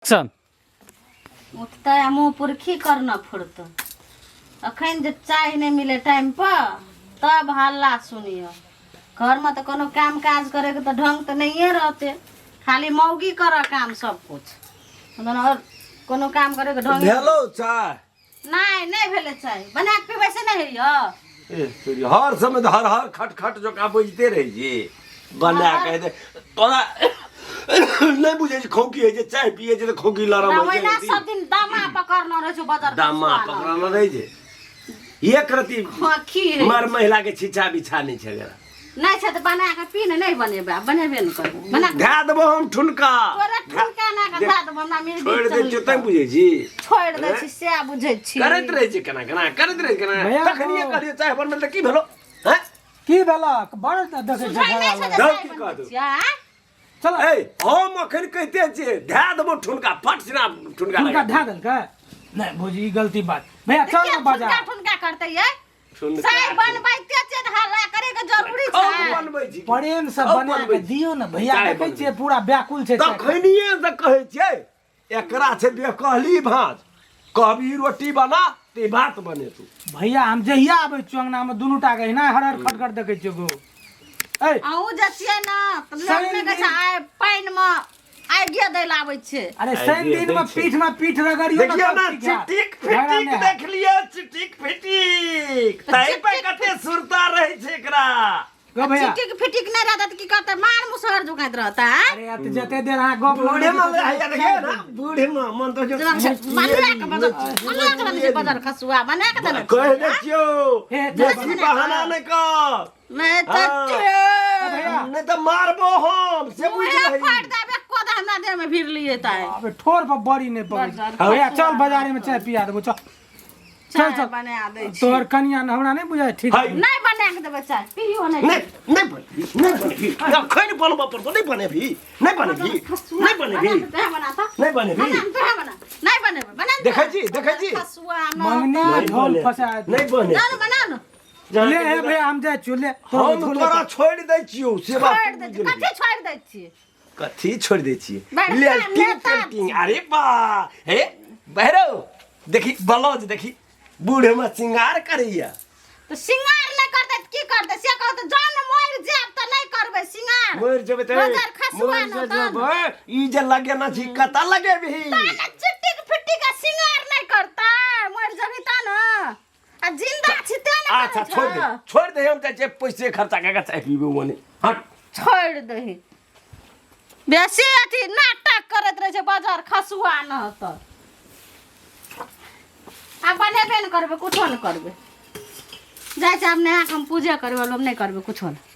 Action. उठतै आ मुँह पुरखी करना फुरतै। अखन जे चाय नहि मिले टाइम पर तब हल्ला सुनियो। घरमे तऽ कोनो काम काज करैके तऽ ढंग तऽ नहिए रहतै, खाली मौगी करऽ काम सब कुछ, आओर कोनो काम करैके ढंग। भेलौ चाय? नहि, नहि भेलै चाय। बना कऽ पीबै से नहि होइए। ए तोरी, हर समय तऽ हर हर खट खट जकाँ बजिते रहै छी। बना के दे तोरा नहि बुझै छी, खोंखी होइ छै, चाय पियै छै तऽ खोंखी लरम होइ ओहिना छै। सब दिन दामा पकड़ने रहै छै बजर। दामा पकड़ने रहै छै एक रति। खोखी है। मर महिला के छिछा बिछा नहि छै एकरा। नहि छै तऽ बना कऽ पी ने। नहि बनेबै, आब बनेबे नहि करबै बना कऽ। धए देबो हम ठुनका। तोरा ठुनका ना कऽ धए देबो, हमरा मिर्गी। छोड़ि दै छियौ तैं बुझै छी। छोड़ि दै छी सएह बुझै छी। करैत रहै छै केना केना करैत रहै छै केना। भैया, तखनिये कहलियौ चाय बनबै तऽ की भेलो हैं? की भेलक? बड़ देखै छियै। सुझाइ नहि छै जे धौ चाय की बनबै कह दू। छियै, आँय? चल। ए हम अखन कहिते छियै धए देबो ठुनका फट सिना ठुनका हुनका लगा। धए देलकै नहि भौजी, ई गलती बात। भैया चल किया ने बाजार। ठुनका ठुनका करतै यै? ठुनका चाय बनबैते छियै तऽ हल्ला करे के जरूरी खूब छै। बनबै छी। प्रेम से खूब बना बनबै के छी। दियौ ने भैया। चाय देखै बनबै। छियै पूरा व्याकुल छै चाय खाय। तखनिये से कहै छियै एकरा छै बेकहली भाँज, कहबी रोटी बना ते भात बनेतू। भैया हम जहिया आबै छियौ अंगना मे दुनू टा के एहिना हर हर खटखट देखै छियौ गो। ए अहूँ जे छियै ने तऽ लोक शनि नहि कहै छै दिन- आइ पानिमे आगिए दै लए आबै छै। अरे शनि आगिए दिन मे दै छै। पीठ मे पीठ रगड़ियौ ने देखियौ तब ने ठीक हैत। चिटिक झगड़ा फिटिक नहि हैत। देखलियै चिटिक फिटिक तै पे कते सुरता रहै छै एकरा। गो भैया। चिटिक फिटिक नहि रहतै तऽ की करतै? मार मुसहर जुकाइत रहतै, आँय? अरे यार, तऽ जते देर अहाँ गप बूढ़े लगबै में छी, तते हैया देर देखियौ चाय ने बूढ़े में मन तो जो बना के बजर, बना के देने छै बजर खसुआ बना के देने कहि छै। दै छियौ हे, बेसी बहाना नहि कर। नहि तऽ हाँ। भैया। नहि तऽ मारबो हम से बुझि मुँहे रही। फाड़ि देब एको दा हमरा देह में भिड़ लिए ताय। अबे ठोर पर बड़ी नहि पकड़ै बड़ छै। भैया चल बाजारे में चाय पिया देबो, चल चल। चाय चल बना दै छी। तोहर कनिया ने हमरा नहि बुझाइ ठीक। हाय। नहि बना के देबै चाय, पियो नहि। नहि नहि बनेबही, नहि बनेबही, अखन बनबऽ पड़तौ। नहि बनेबही, नहि बनेबही, नहि बनेबही। बना तोहे बना तऽ। नहि बनेबही। बना तोहे बना। नहि बनेबै, बना ने। देखै छी, देखै छी। खसुआ न मंगनी नहि झोल बने, फसा देतै। नहि बने। ना ना, बना न। ले हे भैया, हम जाइ छियौ, ले तोहर हम झोले तोरा पर। छोड़ि दै छियौ से बात। छोड़ि दै छी? कथी छोड़ि दै छी? कथी छोड़ि दै छियै? बड़का लेल्टिंग नेता। पेल्टिंग। अरे बा हे बहरो देखी ब्लाउज देखी, बूढ़ में सिंगार करैया। तऽ सिंगार नहि करतै तऽ की करतै से कहू तऽ? जहन मरि जायब तऽ नहि करबै सिंगार? मरि जेबै तऽ बजर खसुआ मरि न जे तहन। जेबै, ई जे लगेना छी कतऽ लगेबही? तहन चिट्टी के फिट्टी के सिंगार नहि करतै, मरि जेबही तहन आ जिंदा छी ते ने। अच्छा करै छोड़ दे छौ। छोड़ दे, हम जाइ छियै पैसे खर्चा कऽ के चाय पीबै ओने हट। छोड़ि दही, बेसी अथी नाटक करैत रहै छै बाजार खसुआ न तऽ। आब बनेबे नहि करबै, कुछो नहि करबै। जाइ छै आब नहा कऽ हम पूजे करबै, हम नहि करबै कुछो नहि।